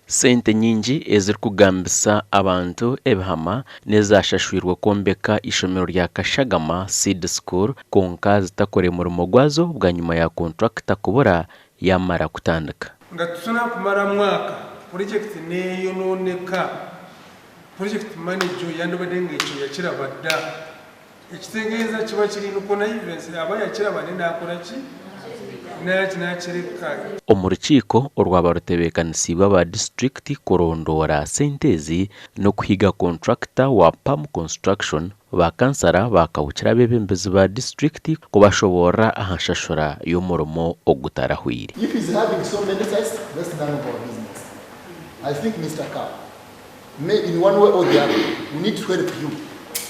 Sente nyingi ezirikugambisa abantu ebihama n'ezashashwirwe kwombeka eishomero rya Kashagama Seed School kwonka zitakore murimo gwazo bwanyima ya kontrakita kubura yamara kutandika. Nga titunakumara mwaka purojekiti neyononeka, project manager yandibadde nga ekyo yakiraba dda. Ekitegeeza kiba kiri in connivance aba yakiraba naye nakora ki? Nakireka. Omu rukiiko orwaba rutebeekanisiibwe aba disiturikiti kurondoora sente ezi n'okuhiga kontrakita wa Palm Construction, ba kansara baakahukira abeebembezi ba disiturikiti kubashoboorora aha nshashura y'omurimo ogutarahweire. If he's having so many sites, that's none of our business. I think Mister Cow, may in one way or the other, we need to help you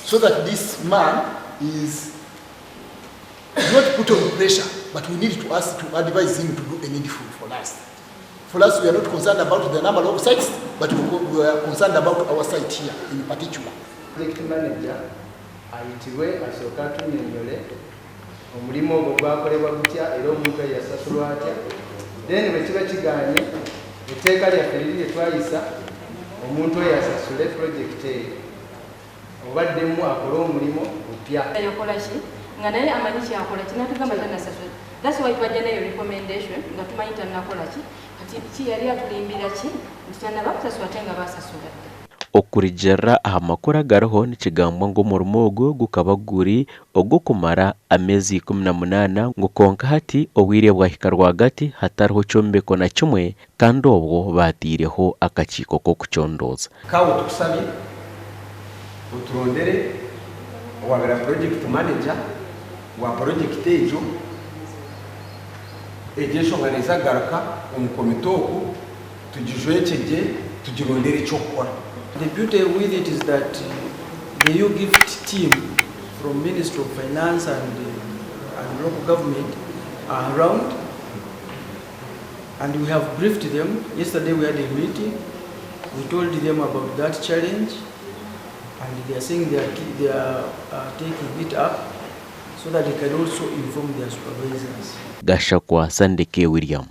so that this man is not put on pressure, but we need to ask to advise him to do a needful for us. For us, we are not concerned about the number of sites, but we are concerned about our site here in particular. Project manager ayitibwe asooke atunyonyole omulimu ogwo gwakolebwa gutya era omuntu oyo yasasulwa atya, then bwe kiba kigaanye etteeka lyaffe liri lye twayisa, omuntu oyo asasule pulojekiti eyo oba addemu akole omulimu bupya. Yakola ki nga naye amanyi kyakola ki natugamba tanasasula. That's why twajja nayo recommendation nga tumanyi tanakola ki, kati ki yali atulimbira ki nti tanaba kusasula ate nga basasula dda. Okurugiirira aha makuru agariho nikigambwa ngu omurimo ogu gukaba guri ogw'okumara ameezi 18 ngu kwonka hati obwire bwahika rwagati hatariho kyombeko na kimwe kandi obwo baataireho akakiiko k'okucondooza. Kawo tukusabye oturondere owabera project manager wa project egyo, egyo enshonga neeza kugaruka omu komite oku tugijwekye gye tugirondere eky'okukora. The beauty with it is that the UGift team from Ministry of Finance and local government are around, and we have briefed them. Yesterday we had a meeting. We told them about that challenge, and they are saying they are taking it up so that they can also inform their supervisors. Gashakwa Sandeke William.